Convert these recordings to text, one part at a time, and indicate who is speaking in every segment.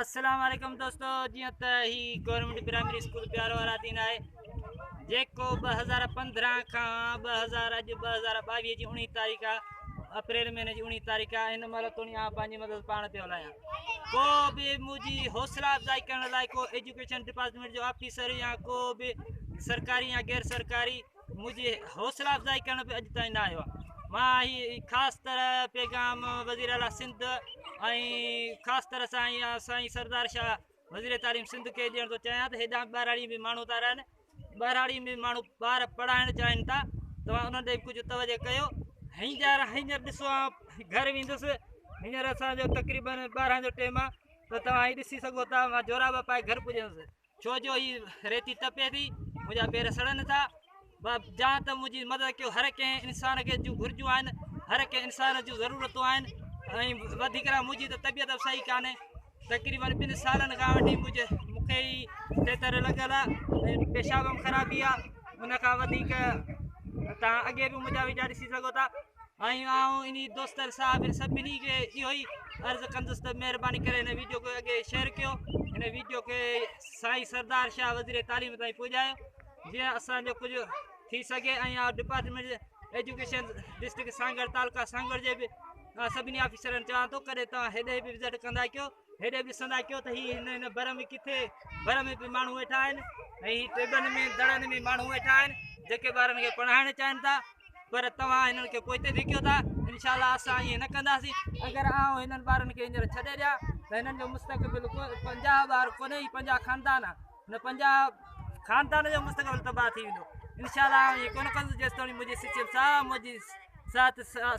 Speaker 1: السلام عليڪم دوستو جيئن ته هي گورنمينٽ پرائمري اسڪول پيارو آرادين آهي جيڪو 2015 کان 2000 اڄ 2022 جي 19 تاريخ آهي اپريل مهيني جي 19 تاريخ آهي هن مهل توڻي آئون پنهنجي مدد پاڻ پيو هلايان ڪو به منهنجي حوصلا افزائي ڪرڻ لاء ڪو ايجوڪيشن ڊپارٽمينٽ جو آفيسر يا ڪو به سرڪاري يا غير سرڪاري منهنجي حوصلا افزائي ڪرڻ به اڄ تائين نه آيو آهي مان هي خاص طرح پيغام وزير اعليٰ سنڌ ۽ خاص طرح سان سائين سردار شاهه وزير تعليم سنڌ کي ڏيڻ ٿو چاهيان ته هيڏانهن ٻهراڙي ۾ ماڻهو ٿا رهن ٻهراڙي ۾ ماڻهو ٻار پڙهائڻ چاهين ٿا توهان انهن ڏي ڪجهه توجه ڪيو هينئر ڏسو گهر ويندس هينئر اسانجو تقريبن 12 جو ٽيم آهي ته توهان هي ڏسي سگهو ٿا مان جوراب پائي گهر پڄندس ڇو جو هي ريتي تپي ٿي، منهنجا پير سڙن ٿا. جان ته منهنجي مدد ڪيو. هر ڪنهن انسان کي جون گهرجون آهن، هر ڪنهن انسان جون ضرورتون آهن ۽ وڌيڪ منهنجي ته طبيعت به صحيح ڪانهي. تقريبن ٻن سالن کان وٺي منهنجي مون کي هي تيتر لڳل آهي ۽ پيشاب ۾ خرابي آهي. ان کان وڌيڪ توهان اڳي به منهنجا ويڊيا ڏسي سگهو ٿا. ۽ آئون انهي دوستن صحافين سڀني کي اهو ئي عرض ڪندس ته مهرباني ڪري هن ويڊيو کي اڳي شيئر ڪيو هن ويڊيو کي سائين سردار شاهه وزير تعليم تائين پڄايو جيئن اسان جو ڪجهه ٿي سگهي ۽ آئون ڊپارٽمينٽ ايجوڪيشن ڊسٽرڪٽ سانگهڙ تعلقه سانگهڙ جي به سڀني آفيسرن چوان ٿو ڪڏهن توهان هيڏي به وزٽ ڪندا ڪيو هيڏي به ڏسندا ڪيو ته هي هن هن بر ۾ ڪٿي بر ۾ به ماڻهو ويٺا آهن ۽ هي ٽيبن ۾ دڙن ۾ ماڻهو ويٺا آهن جيڪي ٻارن کي پڙهائڻ چاهين ٿا پر توهان هنن کي پوئتي ڌڪيو ٿا انشاء الله اسان ائين نه ڪنداسين اگر آئون هنن ٻارن کي هينئر ڇڏي ڏيان ته هنن جو مستقبل 50 ٻار ڪونهي هي 50 خاندان آهي هن 50 خاندان جو مستقبل تباهه ٿي ويندو انشاء الله آئون ائين ڪونه ڪندس جيستائين منهنجي سي سي ايم صاحب منهنجي ساٿ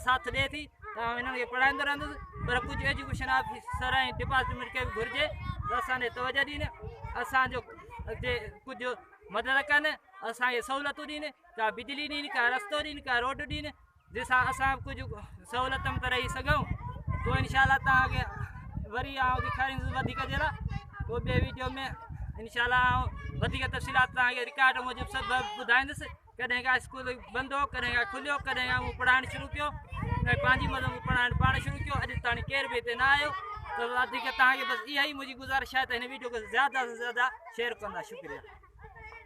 Speaker 1: ساٿ ڏئي ٿي ته آئون هنن کي پڙهائيندو رهندس پر ڪجهه ايجوڪيشن آفيسر ۽ ڊپارٽمينٽ کي به گهرجي ته اسان ڏي توجه ڏين اسان جو ڪجهه مدد ڪن اسان کي سهولتون ڏين ڪا بجلي ڏين ڪا رستو ڏين ڪا روڊ ڏين جنهن سان اسان به ڪجهه سهولت ۾ رهي سگهون پوء انشاء الله توهان کي وري آئون ڏيکاريندس وڌيڪ جي لاء پوء ٻئي ويڊيو ۾ انشاء الله آئون وڌيڪ تفصيلات توهان کي رڪارڊ موجب سڀ ٻڌائيندس ڪڏهن کان اسڪول بند هو ڪڏهن کان کليو ڪڏهن کان مون پڙهائڻ شروع ڪيو ۽ پنهنجي مدد مون پڙهائڻ پاڻ شروع ڪيو اڄ تاڻي ڪير به هتي نه آيو ته وڌيڪ توهان کي بس اها ئي منهنجي گذارش آهي ته هن ويڊيو کي زياده سان زياده شيئر ڪندا شڪريه.